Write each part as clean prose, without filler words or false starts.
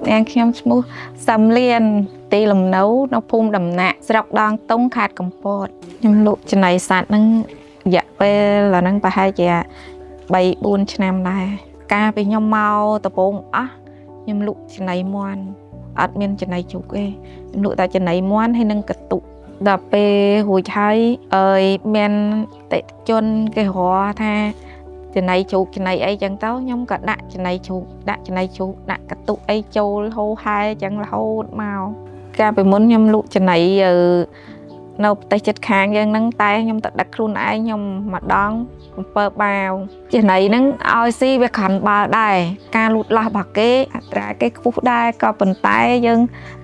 នាងខ្ញុំឈ្មោះសំលៀនទីលំនៅនៅភូមិដំណាក់ស្រុកដងតុងខេត្តកំពតខ្ញុំលក់ចំណីសត្វហ្នឹងរយៈពេលអាហ្នឹងប្រហែលជា3 4ឆ្នាំដែរកាលពីខ្ញុំមកដំបូងអស់ខ្ញុំលក់ចំណីមាន់អត់មានចំណីជ្រូកទេខ្ញុំលក់តែចំណីមាន់ហើយនឹងកតុដល់ពេលរួចហើយអើយមានអតិថិជនគេរកថាចំណីជ្រូកចំណីអីចឹងទៅខ្ញុំក៏ដាក់ចំណីជ្រូកដាក់ចំណីជ្រូកដាក់កតុអីចូលហូរហែចឹងរហូតមកកាលពីមុនខ្ញុំលក់ចំណីនៅប្រទេសជិតខាងយើងហ្នឹងតែខ្ញុំទៅដឹកខ្លួនឯងខ្ញុំម្ដង7បាវចំណីហ្នឹងឲ្យស៊ីវាគ្រាន់បើដែរការលូតលាស់របស់គេអត្រាគេខ្ពស់ដែរក៏ប៉ុន្តែយើង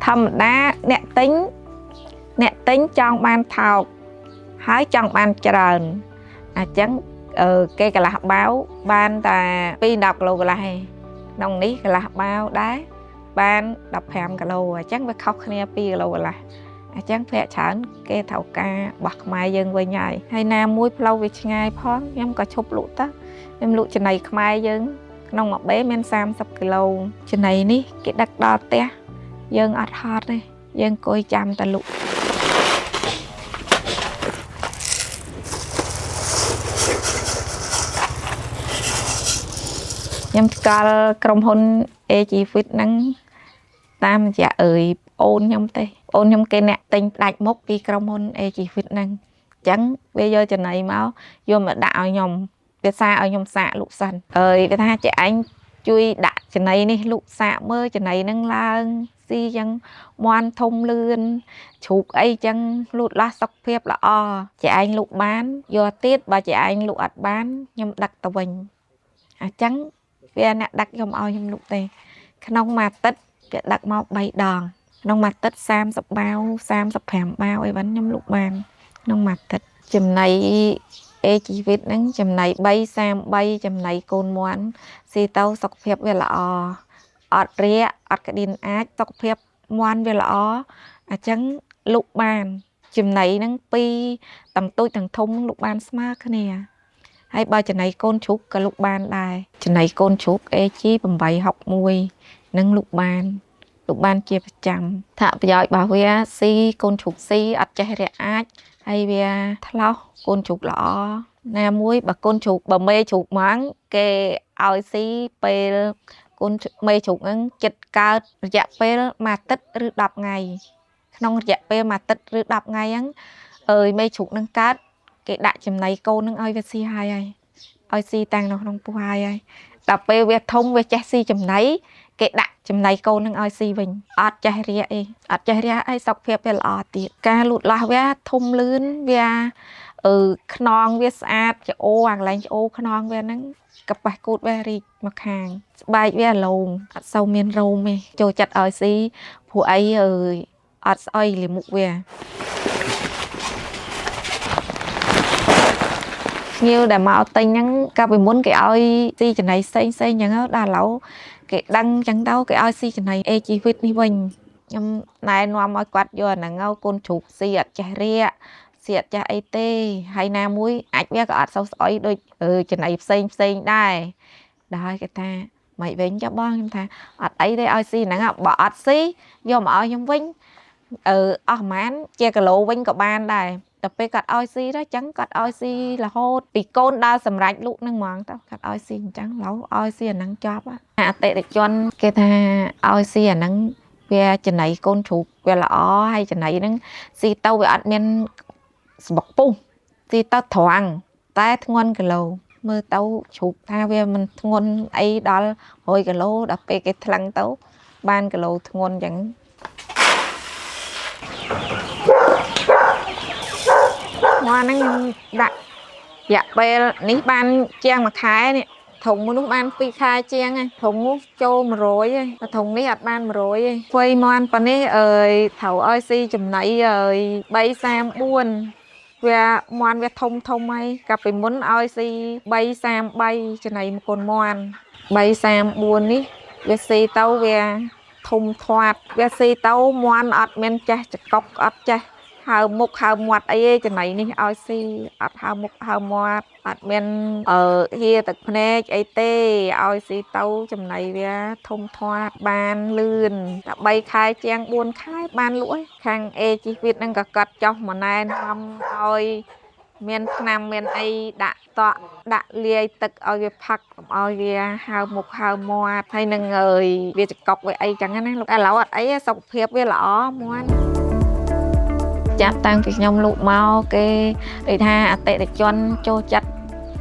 ធម្មតាអ្នកទិញចង់បានថោកហើយចង់បានច្រើនអញ្ចឹងគេកន្លះបាវបានតែ2 10គីឡូកន្លះឯងក្នុងនេះកន្លះបាវដែរបាន15គីឡូអញ្ចឹងវាខុសគ្នា2គីឡូកន្លះអញ្ចឹងភាគច្រើនគេត្រូវការបោះខ្មែរយើងវិញហើយហើយណាមួយផ្លូវវាឆ្ងាយផងខ្ញុំក៏ឈប់លក់ទៅខ្ញុំលក់ចំណីខ្មែរយើងក្នុងមួយបេមាន30គីឡូចំណីនេះគេដឹកដល់ផ្ទះយើងអត់ហត់ទេយើងអង្គុយចាំតែលក់ខ្ញុំស្គាល់ក្រុមហ៊ុន AG Fit ហ្នឹងតាមរយៈអើយអូនខ្ញុំទេអូនខ្ញុំគេអ្នកទិញផ្ដាច់មុខពីក្រុមហ៊ុន AG Fit ហ្នឹងអញ្ចឹងវាយកចំណីមកយកមកដាក់ឲ្យខ្ញុំវាសាឲ្យខ្ញុំសាកលក់សិនអើយវាថាជាឯងជួយដាក់ចំណីនេះលក់សាកមើលចំណីហ្នឹងឡើងស៊ីចឹងមាន់ធំលឿនជ្រូកអីចឹងលូតលាស់សុខភាពល្អជាឯងលក់បានយកទៀតបើជាឯងលក់អត់បានខ្ញុំដឹកទៅវិញអញ្ចឹងវាអ្នកដឹកខ្ញុំឲ្យខ្ញុំលក់ទេក្នុងមួយអាទិត្យវាដឹកមក3ដងក្នុងមួយអាទិត្យ30បាវ35បាវអីបានខ្ញុំលក់បានក្នុងមួយអាទិត្យចំណី AG Fit ហ្នឹងចំណី333ចំណីកូនមាន់ស៊ីទៅសុខភាពវាល្អអត់រាកអត់ក្តៀនអាចសុខភាពមាន់វាល្អអញ្ចឹងលក់បានចំណីហ្នឹងពីរទាំងទូចទាំងធំលក់បានស្មើគ្នាហើយបើចំណីកូនជ្រូកក៏លក់បានដែរចំណីកូនជ្រូក AG 861នឹងលក់បានជាប្រចាំថាប្រយោជន៍របស់វាស៊ីកូនជ្រូកស៊ីអត់ចេះរាក់អាចហើយវាថ្លោះកូនជ្រូកល្អណាមួយបើកូនជ្រូកបើមេជ្រូកហ្មងគេឲ្យស៊ីពេលកូនមេជ្រូកហ្នឹងចិត្តកើតរយៈពេលមួយអាទិត្យឬ10ថ្ងៃក្នុងរយៈពេលមួយអាទិត្យឬ10ថ្ងៃហ្នឹងអើយមេជ្រូកហ្នឹងកើតគេដាក់ចំណីកូនហ្នឹងឲ្យវាស៊ីហើយឲ្យស៊ីតាំងនៅក្នុងពោះហើយដល់ពេលវាធំវាចេះស៊ីចំណីគេដាក់ចំណីកូននឹងឲ្យស៊ីវិញអត់ចេះរាកអីអត់ចេះរាកអីសុខភាពវាល្អទៀតការលូតលាស់វាធំលឿនវាខ្នងវាស្អាតច្អូអាកន្លែងច្អូខ្នងវាហ្នឹងកប៉េះគូតវារីកមកខាងស្បែកវាលោមអត់សូវមានរោមទេចូលចិត្តឲ្យស៊ីព្រោះអីអើយអត់ស្អុយលាមុខវាភ្ញៀវដែលមកទិញហ្នឹងកាលពីមុនគេឲ្យស៊ីចំណីផ្សេងផ្សេងអញ្ចឹងដល់ឥឡូវគេដឹងអញ្ចឹងទៅគេឲ្យស៊ីចំណី AG Fit នេះវិញខ្ញុំណែនាំឲ្យគាត់យកអាហ្នឹងឲ្យកូនជ្រូកស៊ីអត់ចេះរាកស៊ីអត់ចេះអីទេហើយណាមួយអាចវាក៏អត់សូវស្អុយដូចចំណីផ្សេងផ្សេងដែរដល់ហើយគេថាមិនវិញចុះបងខ្ញុំថាអត់អីទេឲ្យស៊ីហ្នឹងបើអត់ស៊ីយកមកឲ្យខ្ញុំវិញអស់ប្រហែលជាគីឡូវិញក៏បានដែរដល់ពេលគាត់ឲ្យស៊ីទៅអញ្ចឹងគាត់ឲ្យស៊ីរហូតពីកូនដល់សម្រេចលក់នឹងហ្មងទៅគាត់ឲ្យស៊ីអញ្ចឹងឡូវឲ្យស៊ីអាហ្នឹងចប់អតិថិជនគេថាឲ្យស៊ីអាហ្នឹងវាចំណីកូនជ្រូកវាល្អហើយចំណីហ្នឹងស៊ីទៅវាអត់មានស្បុកពុះស៊ីទៅត្រង់តែធ្ងន់គីឡូមើលទៅជ្រូកថាវាមិនធ្ងន់អីដល់100គីឡូដល់ពេលគេថ្លឹងទៅបានគីឡូធ្ងន់អញ្ចឹងមាន់ហ្នឹងខ្ញុំដាក់រយៈពេលនេះបានជាង1ខែនេះធុងនោះបាន2ខែជាងហើយធុងនោះចូល100ហើយតែធុងនេះអត់បាន100ទេហ្វៃមាន់ប៉ុណ្នេះអើយត្រូវឲ្យស៊ីចំណីអើយ334វាមាន់វាធំធំហើយកាលពីមុនឲ្យស៊ី333ចំណីមួយកូនមាន់334នេះវាស៊ីទៅវាធំធាត់វាស៊ីទៅមាន់អត់មានចេះចកុកអត់ចេះ ហើមមុខហើមមាត់អីទេចំណីនេះឲ្យស៊ីអត់ហើមមុខហើមមាត់អត់មានអឺហៀទឹកភ្នែកអីទេឲ្យស៊ីទៅចំណីវាធំធាត់បានលឿនតែ3ខែជាង4ខែបានលក់ឯងខាង AG Feed ហ្នឹងក៏កាត់ចោះមកណែនាំឲ្យមានថ្នាំមានអីដាក់តក់ដាក់លាយទឹកឲ្យវាផឹកកុំឲ្យវាហើមមុខហើមមាត់ហើយនឹងអើយវាចកុកវាអីចឹងណាលោកឥឡូវអត់អីទេសុខភាពវាល្អមាន់ចាប់តាំងពីខ្ញុំលក់មកគេដូចថាអតិថិជនចូលចិត្ត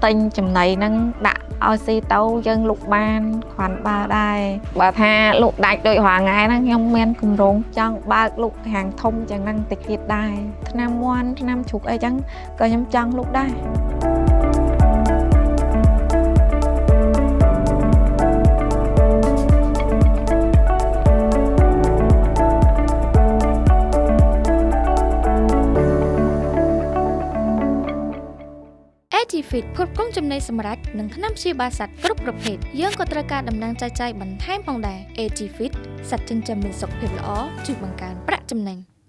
ទិញចំណីហ្នឹងដាក់ឲ្យស៊ីទៅយើងលក់បានគ្រាន់បើដែរបើថាលក់ដាច់ដូចរាល់ថ្ងៃហ្នឹងខ្ញុំមានគម្រោងចង់បើកលក់ហាងធំចឹងហ្នឹងតិចទៀតដែរថ្នាំមាន់ថ្នាំជ្រូកអីចឹងក៏ខ្ញុំចង់លក់ដែរ AG Feed ផ្គត់ផ្គង់ចំណីសម្រាប់និងថ្នាំព្យាបាលសត្វគ្រប់ប្រភេទយើងក៏ត្រូវការតំណែងចែកចាយបន្ថែមផងដែរ AG Feed សត្វចិញ្ចឹមមានសុខភាពល្អជួយបង្កើនប្រាក់ចំណេញ។